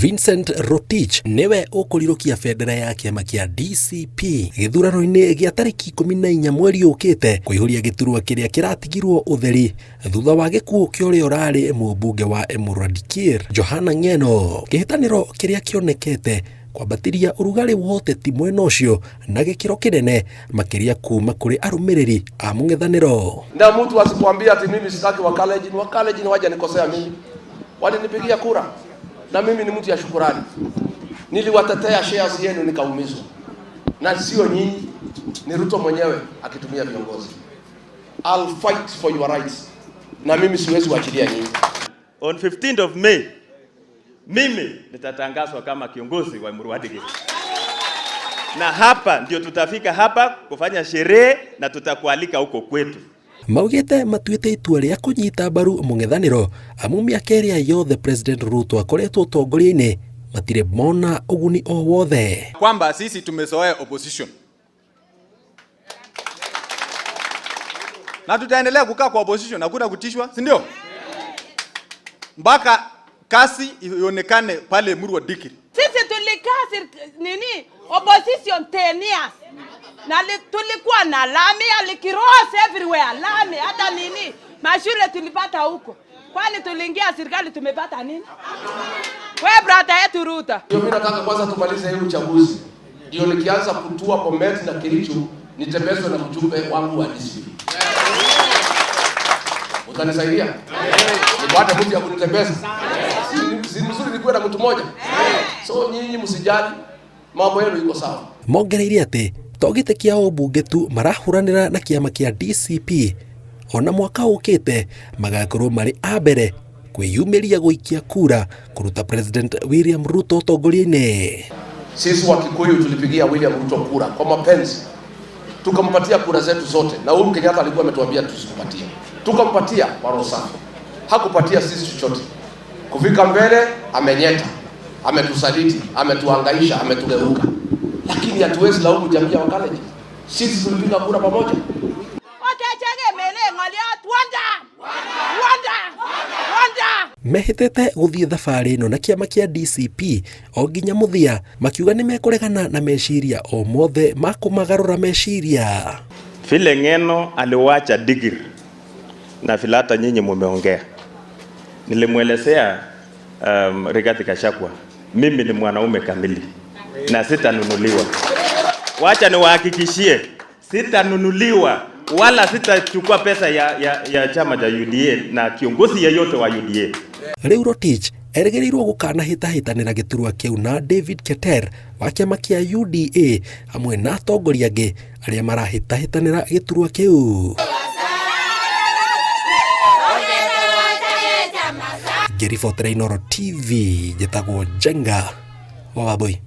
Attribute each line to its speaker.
Speaker 1: Vincent Rotich nĩwe ũkũrirũkia bendera ya kĩama kĩa DCP gĩthurano-inĩ gĩa tarĩki 14 mweri ũkĩte kũihũria gĩturwa kĩrĩa kĩratigirwo ũtheri thutha wa gĩkuũ kĩa ũrĩa ũrarĩ mũmbunge wa Emurua Dikirr Johana Ng'eno. Kĩhĩtanĩro kĩrĩa kĩonekete kwambatĩria ũrugarĩ wa ũteti mwena ũcio na gĩkĩro kĩnene makĩria kuma kũrĩ arũmĩrĩri a mũng'ethanĩro.
Speaker 2: Na mtu asikwambia ati mimi sitaki Wakalenjin. Wakalenjin waja nikosea mimi, walinipigia kura na mimi ni mtu ya shukurani. Niliwatetea shares yenu nikaumizwa, na sio nyinyi, ni Ruto mwenyewe akitumia viongozi. I'll fight for your rights, na mimi siwezi kuachilia nyinyi.
Speaker 3: On 15th of May mimi nitatangazwa kama kiongozi wa Emurua Dikirr, na hapa ndio tutafika hapa kufanya sherehe na tutakualika huko kwetu.
Speaker 1: Maugĩte matuĩte itua rĩa kũnyita mbaru mũng'ethanĩro amu mĩaka ĩrĩa yothe President Ruto akoretwo ũtongoria-inĩ matirĩ mona ũguni o wothe.
Speaker 4: Kwamba sisi tumezoea opposition na tutaendelea kukaa kwa opposition, hakuna kutishwa, si ndio? Mpaka kasi ionekane pale Emurua Dikirr.
Speaker 5: Sisi tulikaa nini opposition 10 years na tulikuwa na lami alikiross everywhere, lami hata nini mashule tulipata huko. Kwani tuliingia serikali tumepata nini? We brother yetu Ruto.
Speaker 2: Ndio mimi nataka kwanza tumalize hii uchaguzi, ndio nikianza kutua Bomet na Kericho nitembezwe na mjumbe wangu wa DCP. Utanisaidia? Nipate mtu ya kunitembeza. Si mzuri nikuwe na mtu mmoja. So nyinyi msijali, mambo yenu iko sawa.
Speaker 1: Mongereire atĩ to gĩtĩ kĩa ũmbunge tu marahuranĩra na kĩama kĩa DCP, ona mwaka ũkĩte magakorwo marĩ a mbere kwĩyumĩria gũikia kura kũruta President William Ruto ũtongoria-inĩ.
Speaker 2: Sisi wa Kikuyu tulipigia William Ruto kura kwa mapenzi, tukampatia kura zetu zote, na Uhuru Kenyatta alikuwa ametuambia tusimpatie, tukampatia kwa roho safi, hakupatia sisi chochote. Kufika mbele amenyeta, ametusaliti, ametuhangaisha, ametugeuka, lakini hatuwezi laumu jamii ya Wakalenjin. Sisi tulipiga kura pamoja.
Speaker 1: Mehĩtĩte gũthiĩ thabarĩ ĩno na kĩama kĩa DCP o nginya mũthia, makiuga nĩ mekũregana na meciria o mothe ma kũmagarũra meciria.
Speaker 3: Vile Ng'eno aliwacha Dikirr na vile hata nyinyi mumeongea, nilimwelezea Rigathi Gachagua, mimi ni mwanaume kamili na sitanunuliwa. Wacha niwahakikishie, sitanunuliwa wala sitachukua pesa ya chama cha UDA na kiongozi yeyote wa UDA.
Speaker 1: Rĩu Rotich erĩgĩrĩirwo gũkanahĩtahĩtanĩra gĩturwa kĩu na David Keter wa kĩama kĩa UDA hamwe na atongoria angĩ arĩa marahĩtahĩtanĩra gĩturwa kĩu. Ngĩribotera Inooro TV, njĩtagwo Njenga wa Wambui.